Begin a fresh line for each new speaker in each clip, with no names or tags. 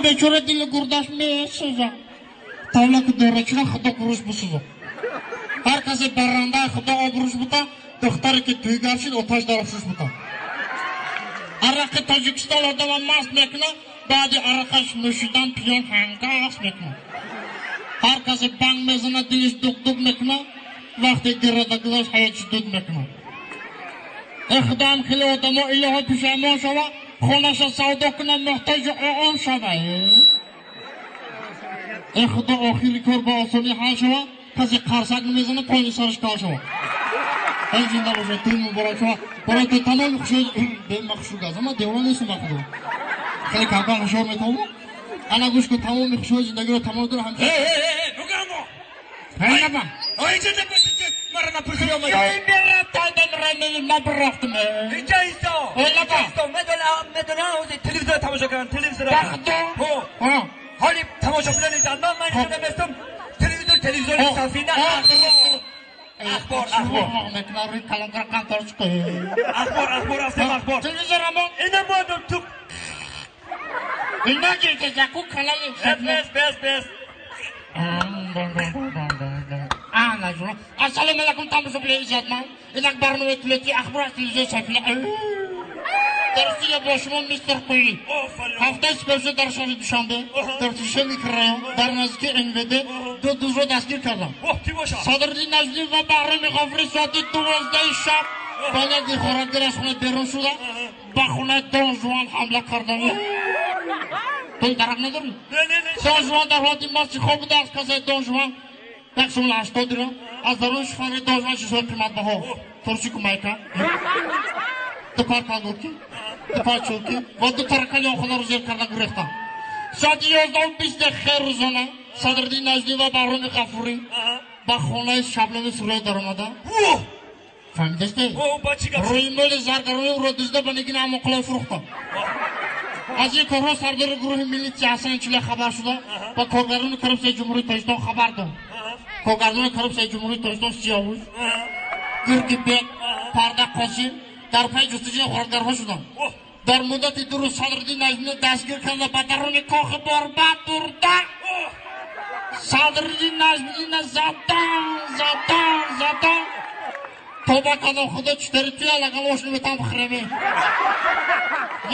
Бечора дили гурдаш месӯзад. Тавлаки дорачира худо гуруш бисӯзад. Ҳар касе баррандаи худо обрӯш бута, духтаре ки тӯйгар шуд, оташ дар афшӯш бута. Арақи Тоҷикистон одама маст мекунад, баъди арақаш нӯшидан пиён ҳангас мекунад. Ҳар касе банг мезанад, дилиш дук-дук мекунад, вақте гирада гузашт, ҳаётиш дуд мекунад. Э худоам хеле одамо илоҳо пушаймон шава, хонаша савдо кунад, муҳтоҷи он шава. Э худо охири кор ба осонӣ ҳал шава, касе қарсак намезанад, поини сараш кал шава. Эй зинда бошад, тӯй муборак шава. Барои ту тамоми хушҳои бема хушрӯ аст. Ама девона нестам ба худо. Хеле камкам ҳушёр метавонам. Ана гӯш кун, тамоми хушҳои зиндагиро тамом дорам ҳамеша.
Э, нугамо.
Ҳайнаба.
Инҷа напурсид, мара напурсид омадӣ.
Ё бера тайдан рамени набурафтам.
Инҷа исто.
Ҳайнаба.
Исто, медонам, медонам, телевизор тамошо кардам, телевизор.
Ба худо.
Ҳо. Ҳоли тамошо билан ман ман инҷа наместам. Телевизор, телевизори сафина. Ахбор, ахбор. Ахбор, ахбор, рафтем ахбор.
Телевизор амон.
Ина модум ту.
Ина ҷеҷаку канали.
Бес, бес, бес.
Ана жуна. Ассалому алайкум тамошобинони иззатманд. Инак барномаи иттилоотии ахбор аз телевизиони Сафина. Дар студия бо шумо мистер Қуйли. Ҳафтаи сипаришуда дар шаҳри Душанбе, дар туши микрорайон, дар наздики НВД ду дузро дастгир кардам. Садриддин Наҷмиддин ва Баҳроми Ғофурӣ соати 12 шаб ба як дилхорагир аз хона берун шуда, ба хонаи Дон Жуан ҳамла карданд. Ту дарак надорӣ? Дон Жуан дар ҳолати масти хоб буда, аз касаи Дон Жуан 180 дирам, аз даруни шифонаи Дон Жуан чизҳои қиматбаҳо, туршику майка, ду пар колготки, ду пар чулки ва ду таракани охонаро зер карда гурехтанд. Соати 11:20 рӯзона Садриддин Наҷмиддин ва Баҳроми Ғафурӣ ба хонаи Шабнами Сурайё даромада. Фаҳмидасте? Рӯи моли заргарони ӯро дузда ба нигини Амонқуллой фурӯхтанд. Аз ин корҳо сардори гурӯҳи милитсия Ҳасан Чиле хабар шуда, ба коргарони коррупсияи Ҷумҳурии Тоҷикистон хабар дод. Коргардони коррупсияи Ҷумҳурии Тоҷикистон Сиёвуш, Гургибек, Парда Қосим дар пайи ҷустуҷӯи ғоратгарҳо шуданд. Дар муддати 2 рӯз Садриддин Наҷмиддин дастгир карда ба даруни кохи Борбад бурда. Садриддин Наҷмиддинна задан, задан, задан. Тоба кардам, худо читари туя лагал ош наметам бихӯраме.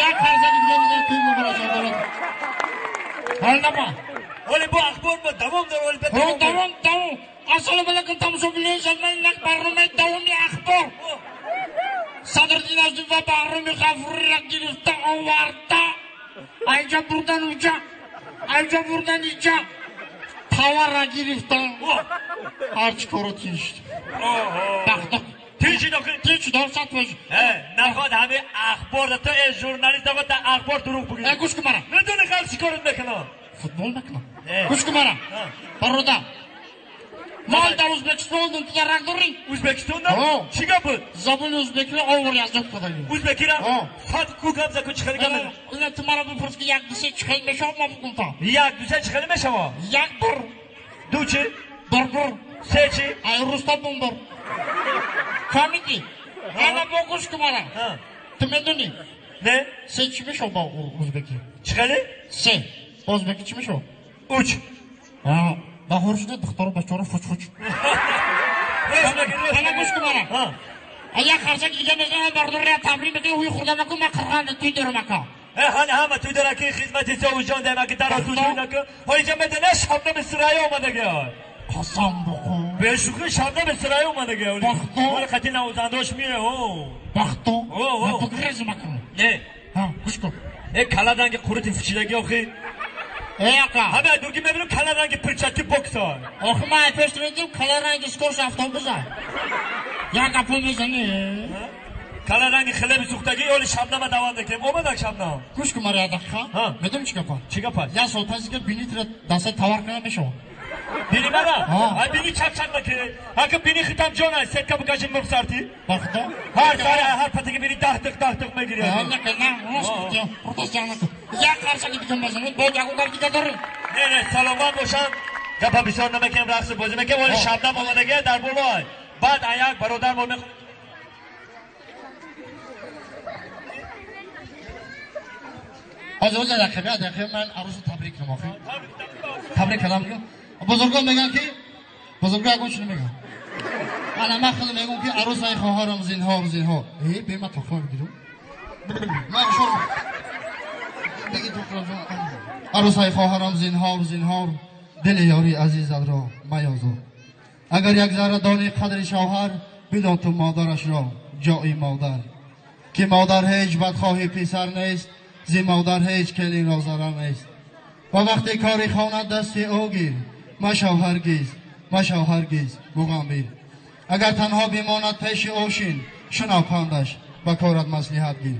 Як фарзанди дига мегӯяд тӯй муборак шавад. Ҳол наба.
Ҳоли бо ахбор бо давом дор, ҳоли
бо давом, давом. Ассалому алайкум тамошобинони иззатманд, инак барномаи давоми ахбор. Садриддин Наҷмиддин ва Баҳроми Ғафурро гирифта оварда, айҷа бурдан уҷа, айҷа бурдан иҷа, таварра гирифтан, ҳарчи коро тиншид. Бахто.
Тиншид охир?
Тиншид, 100%.
Наход ҳами ахбор да, ту э журналист наход та ахбор дурӯғ бигӯӣ.
Гӯш кун мара.
Медонӣ хал чӣ корот мекунам?
Футбол мекунам. Гӯш кун мара. Бародар. Ман дар Ӯзбекистон будам, ту дарак дорӣ?
Ӯзбекистонда? Чӣ гап буд?
Забони ӯзбекиро овор аз ёд кардагӣ.
Ӯзбекиро? Фат ку гап за ку чӣ хеле гап?
Ина ту маро бипурс ки як ду се чӣ хел мешавад, ман бигӯм та.
Як ду се чӣ хеле мешавад?
Як бір.
Ду чӣ?
Бір бір.
Се чӣ?
Ай руста бум бір. Фаҳмидӣ? Ана бо гӯш кун мара. Ту медонӣ?
Не?
Се чӣ мешавад ба ӯзбекӣ?
Чӣ хеле?
Се. Ба ӯзбекӣ чӣ мешавад?
Уч.
Баҳор шуда духтару бачаро фуч-фуч. Ана гӯш кун мара. Як харсаки дига мезанам, бардория табрик мекунам, ҳуи хӯрда макун, ман қирғанда туй дорам ака.
Ҳали ҳама туй дора ки хизмати Сиёвушҷон даем, аки дара ту туй накун. Ҳоли ҷа медонӣ Шабнами Сурайё омадагӣ.
Қасам бихӯр.
Бешӯхӣ Шабнами Сурайё омадагӣ.
Бахто.
Ҳоли қати навозандаош мире, о.
Бахто.
О, о.
Бигрезм акун.
Не.
Ҳа, гӯш кун.
Э, кала ранги қурути фучидагӣ охи.
Э, ака.
Ҳама дурги мебинам кала ранги перчатки бокса.
Охи ман пеш медидам кала ранги скорш автобуса. Як гапо мезанӣ.
Кала ранги хлеби сӯхтагӣ оли Шабнама даванда кем. Омадак Шабнам.
Гӯш кун мара як дақиқа. Медонӣ чӣ гапа?
Чӣ гапа?
Як сол пас ки бинитро дастаи товар кунам мешавад.
Бини мара? Ай бини чак-чак накӣ. Ака бини хитам ҷон ай сетка бикаши мурғ сарти.
Бахто.
Ҳар сар ҳар патаги бини даҳ тиқ даҳ тиқ мегирӣ.
На, на, рост гуфтӣ. Рост ҷанг. Як қарсаки дига мезанед, боз ягон гап дига дорӣ?
Не, не, саломат бошам. Гапа бисёр намекунем, рақси бозӣ мекунем, вале Шабнам омадагӣ дар болой. Баъд аяк бародар мо мехоҳем.
Ҳозир дақиқа, дақиқа ман арӯсро табрик кунам охи. Табрик кардам дигар. Бузургон мегӯянд ки бузургон ягон чиз мегӯянд. Ана ман худам мегӯям ки арӯсаи хоҳарам зинҳор зинҳор. Э, бе ман тоқма бигирам. Ман шур. Бигир тоқма. Арӯсаи хоҳарам зинҳор зинҳор, дили ёри азизатро маёзор. Агар як зарра дони қадри шавҳар, бидон ту модарашро ҷои модар. Ки модар ҳеҷ бадхоҳи писар нест, зи модар ҳеҷ келинро зарар нест. Ва вақте кори хона дасти ӯ гир, машав ҳаргиз, машав ҳаргиз муғаммир. Агар танҳо бимонад пеши ӯ шин, шунав пандаш, ба корат маслиҳат гир.